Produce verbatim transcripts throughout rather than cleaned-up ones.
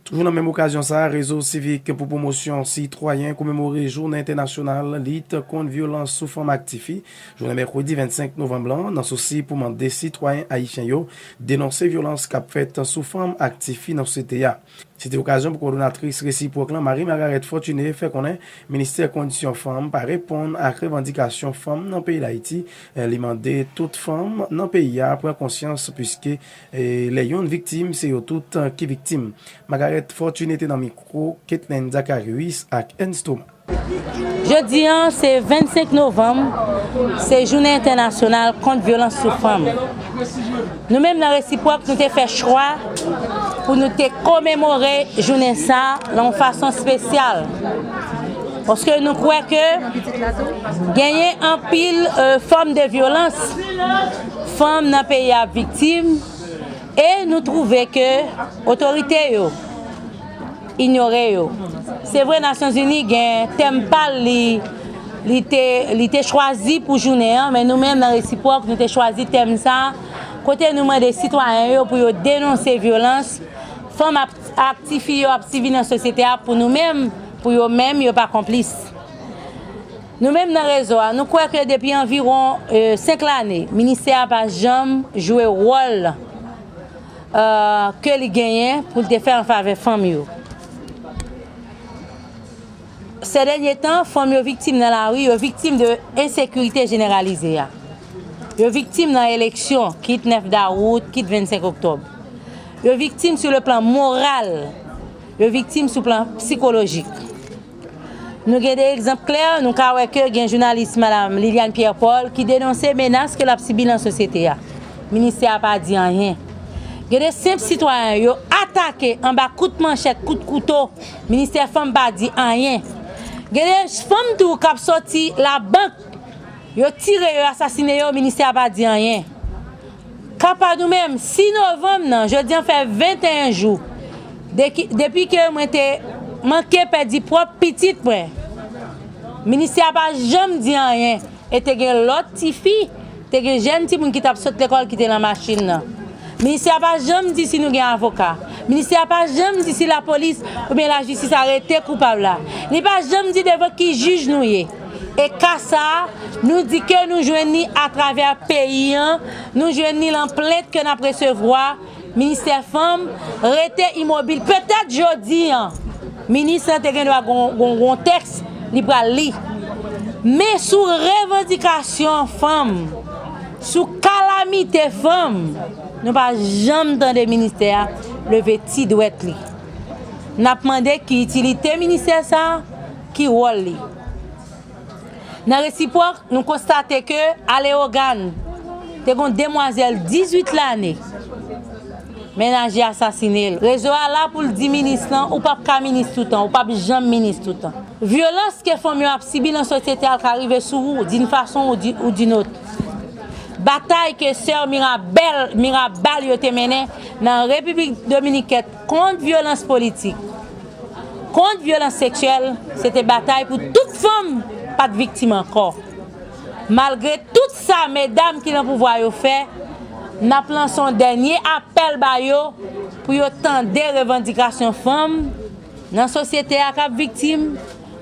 Jou nan menm okazyon sa a, Rezo Sivik pou Pwomosyon Sitwayen komemore Jounen Entènasyonal Lit Kont Vyolans sou Fanm ak Tifi, jounen mèkredi vennsenk novanm lan, nan sousi pou mande sitwayen ayisyen yo denonse vyolans k ap fèt sou fanm ak tifi nan sosyete a. Se te okazyon pou kowòdonatris resipwòk lan, Marie Margareth Fortuné, fè konnen Ministè Kondisyon Fanm pa reponn ak revandikasyon fanm nan peyi Dayiti. Li mande tout fanm nan peyi a pran konsyans, piske, e, lè youn viktim, se yo tout ki viktim. Margareth Fortuné te nan mikwo Ketlen Zacarius ak Ernst Thomas. Jodi a, se vennsenk novanm, se Jounen Entènasyonal Kont Vyolans sou Fanm. Nou menm nan Resipwòk, nou te fè chwa pou nou te komemore jounen sa a nan yon fason espesyal. Paske nou kwè ke genyen anpil, e, fòm de vyolans fanm nan peyi a viktim, e nou twouve ke otorite yo inyore yo. Se vre, Nasyonzini gen tèm pa l, li, li te, li te chwazi pou jounen an, men nou menm nan Resipwòk, nou te chwazi tèm sa a, kote nou mande sitwayen yo pou yo denonse vyolans fanm ap, ak tifi yo ap sibi nan sosyete a, pou nou menm, pou yo menm, yo pa konplis. Nou menm nan Rezo a, nou kwè ke depi anviwon, e, senk lane, ministè a pa janm jwe wòl, e, ke li genyen pou l te fè an favè fanm yo. Sè dènye tan, fanm yo viktim nan lari, yo viktim de ensekirite jeneralize a. Yo viktim nan eleksyon, kit nèf dawout, kit vennsenk oktòb. Yo viktim sou le plan moral. Yo viktim sou plan sikolojik. Nou gen de egzanp klè, nou ka wè ke gen jounalis madam Liliane Pierre Paul ki denonse menas ke l ap sibi nan sosyete a. Ministè a pa di anyen. Gen de senp sitwayen yo atake anba kout manchèt, kout kouto, ministè fanm pa di anyen. Gen de fanm tou k ap soti labank, yo tire yo, asasine yo, ministè a pa di anyen. Ka pa nou menm, sis novanm nan, jodi a fè venteyen jou de ki, depi ke mwen te manke pèdi pwòp pitit mwen. Ministè a pa janm di anyen. E te gen lòt tifi, te gen jèn timoun ki t ap sot lekòl ki te nan machin nan. Ministè a pa janm di si nou gen avoka. Ministè a pa janm di si lapolis oubyen lajistis arete koupab la. Li pa janm di devan ki jij nou ye. E ka sa a, nou di ke nou jwenn li atravè peyi an, nou jwenn li lan plent ke n ap resevwa. Ministè Fanm rete imobil. Petèt jodi a, minis lan te gen dwa gon, gon, gon tèks li pral li. Men sou revandikasyon fanm, sou kalamite fanm, nou pa janm tande ministè a leve ti dwèt li. N ap mande ki itilite ministè sa a, ki wòl li. Nan Resipwòk, nou konstate ke a Leyogàn, te gon demwazèl dizuit lane, mennaj li asasine l. Rezo a la pou l di minis lan, ou p ap ka minis toutan, ou p ap janm minis toutan. Vyolans ke fanm yo ap sibi nan sosyete a ka rive sou ou, d'une façon ou di, ou d'une autre. Batay ke sè Mirabel, Mirabal yo te mennen nan Repiblik Dominikèn kont vyolans politik, kont vyolans seksyèl, se te batay pou tout fanm pa t viktim ankò. Malgre tout sa medam ki nan pouvwa yo fè, n ap lanse yon dènye apèl ba yo pou yo tande revandikasyon fanm nan sosyete a k ap viktim,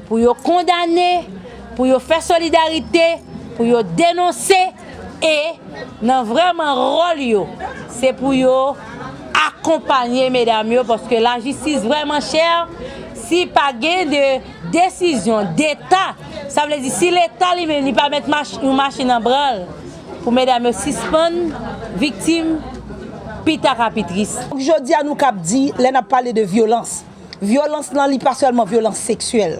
pou yo kondane, pou yo fè solidarite, pou yo denonse e nan vrèman wòl yo, se pou yo akonpanye medam yo, paske lajistis vrèman chè. Si pa gen de desizyon deta, sa vle di si leta li menm li pa met mach-, yon machin an branl pou medam yo sispann viktim, pita ka pi tris. Jodi a nou kab di, lè n ap pale de vyolans, vyolans lan li pa sèlman vyolans seksyèl,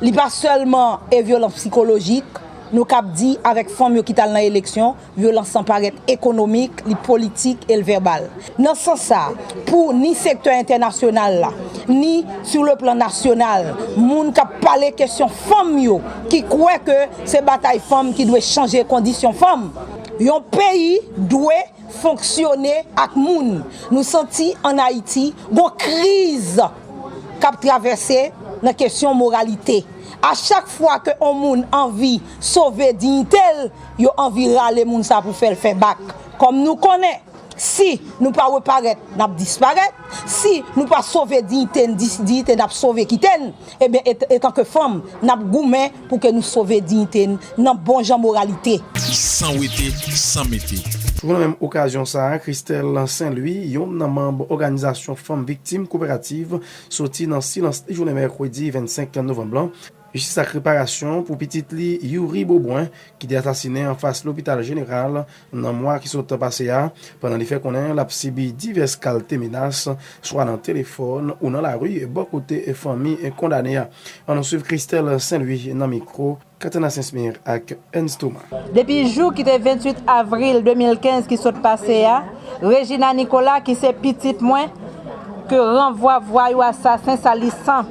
li pa sèlman e vyolans sikolojik, nou kab di avèk fanm yo ki t al nan eleksyon, vyolans lan parèt ekonomik, li politik e l vèbal. Nan sans sa, pou ni sektè entènasyonal la, ni sou le plan nasyonal, moun k ap pale kesyon fanm yo, ki kwè ke se batay fanm ki dwe chanje kondisyon fanm. Yon peyi dwe fonksyone ak moun. Nou santi ann Ayiti gon kriz k ap travèse nan kesyon moralite. A chak fwa ke on moun anvi sove diyite l, yo anvi rale moun sa pou fè l fè bak. Kòm nou konnen, Si nou pa reparèt, n ap disparèt. Si nou pa sove diyite n, dis- diyite n ap sove kite n. Ebyen, et- etanke fanm, n ap goumen pou ke nou sove diyite n nan bon jan moralite. San wete, san mete. Toujou nan menm okazyon sa a, Christelle Saint Louis, youn nan manm òganizasyon fanm viktim koperativ, soti nan silans li jounen mèkredi vennsenk novanm lan, jistis ak reparasyon pou pitit li Youri Beaubrun, ki te asasinen anfas lopital jeneral nan mwa ki sot pase a, pandan li fè konnen l ap sibi divès kalte menas, swa nan telefòn ou nan lari, bò kote fanmi kondane a. Ann nou swiv Christelle Saint Louis nan mikwo Katana Sensmir ak Ernst Thomas. Depi jou ki te venntuit avril de mil kenz ki sot pase a, Regina Nicolas, ki se pitit mwen, ke ranvwa vwayou asasen salisan,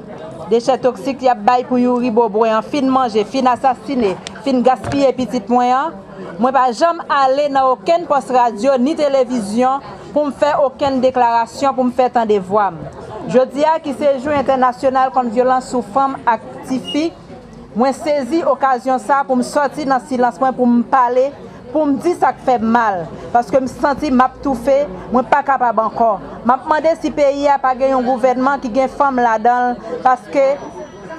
dechè toksik y ap bay pou Youri Beaubrun an fin manje, fin asasine, fin gaspiye pitit mwen an, mwen pa janm ale nan okenn pòs radyo ni televizyon pou m fè okenn deklarasyon, pou m fè tande vwa m. Jodi a ki se jou entènasyonal kont vyolans sou fanm ak tifi, mwen sezi okazyon sa pou m sòti nan silans mwen, pou m pale, pou m di sa k fè m mal, paske m santi m ap toufe, mwen pa kapab ankò. M ap mande si peyi a pa gen yon gouvènman ki gen fanm ladan l, paske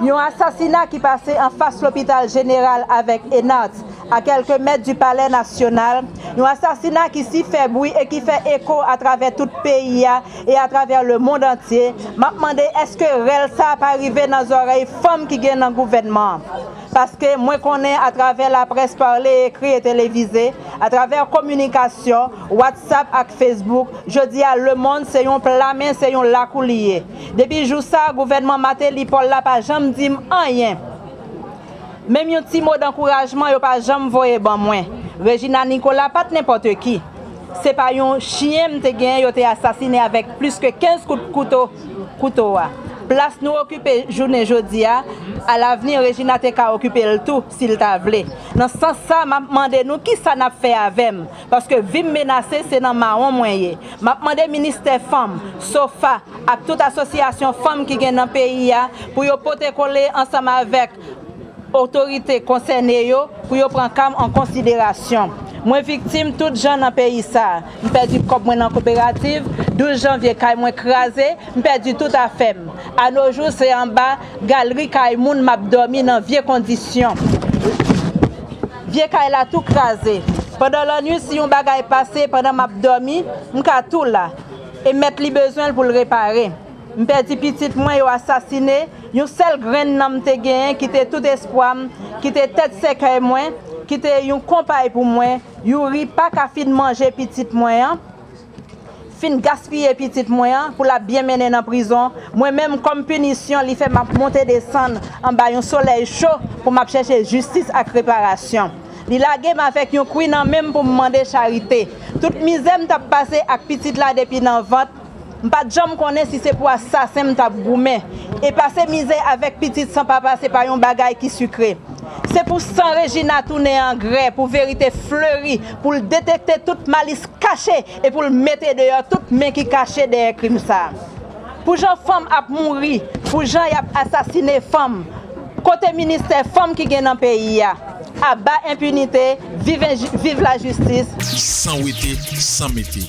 yon asasina ki pase anfas lopital jeneral avèk Enart, a kèlke mèt di Palè Nasyonal, yon asasina ki si fè bri e ki fè eko atravè tout peyi a e atravè lemonn antye. M ap mande èske rèl sa a pa rive nan zòrèy fanm ki gen nan gouvènman an? Paske mwen konnen atravè laprès pale, ekri e televize, atravè kominikasyon, WhatsApp ak Facebook, jodi a lemonn se yon pla men, se yon lakou li ye. Depi jou sa a, gouvènman Martelly Paul la pa janm di m anyen. Menm yon ti mo dankourajman yo pa janm voye ban mwen. Regina Nicolas pa t nenpòt ki. Se pa yon chen m te genyen yo te asasinen avèk plis ke kenz kout kouto kouto a. Plas nou okipe jounen jodi a, alavni Regina te ka okipe l tou si l ta vle. Nan sans sa, m ap mande nou kisa n ap fè avè m, paske vi m menase, se nan mawon mwen ye. M ap mande ministè fanm, sofa, ak tout asosyasyon fanm ki gen nan peyi a pou yo pote kole ansanm avèk otorite konsène yo pou yo pran ka m an konsiderasyon. Mwen viktim tout jan nan peyi sa a. M pèdi kòb mwen nan koperativ, douz janvye kay mwen kraze, m pèdi tout afè m. Anojou se anba galri kay moun m ap dòmi nan vye kondisyon. Vye kay la tou kraze. Pandan lannwit si yon bagay pase pandan m ap dòmi, m ka tou la. E mèt li bezwen l pou l repare. M pèdi pitit mwen yo asasine, yon sèl grenn nanm m te genyen ki te tout espwa m, ki te tèt sèkèy mwen, ki te yon konpay pou mwen. Youri pa ka fin manje pitit mwen an, fin gaspiye pitit mwen an pou l ap byen mennen nan prizon. Mwen menm kòm pinisyon li fè m ap monte desann anba yon solèy cho pou m ap chèche jistis ak reparasyon. Li lage m avèk yon kwi nan men m pou m mande charite. Tout mizè m t ap pase ak pitit la depi nan vant, m pa t janm konnen si se pou asasen m t ap goumen. E pase mizè avèk pitit san papa se pa yon bagay ki sikre. Se pou san Regina tounen angrè, pou verite fleri, pou l detekte tout malis kache e pou l mete deyò tout men ki kache dèyè krim sa a. Pou jan fanm ap mouri, pou jan y ap asasine fanm, kote ministè fanm ki gen nan peyi a? Aba enpinite, viv enji- viv lajistis. San wete, san mete.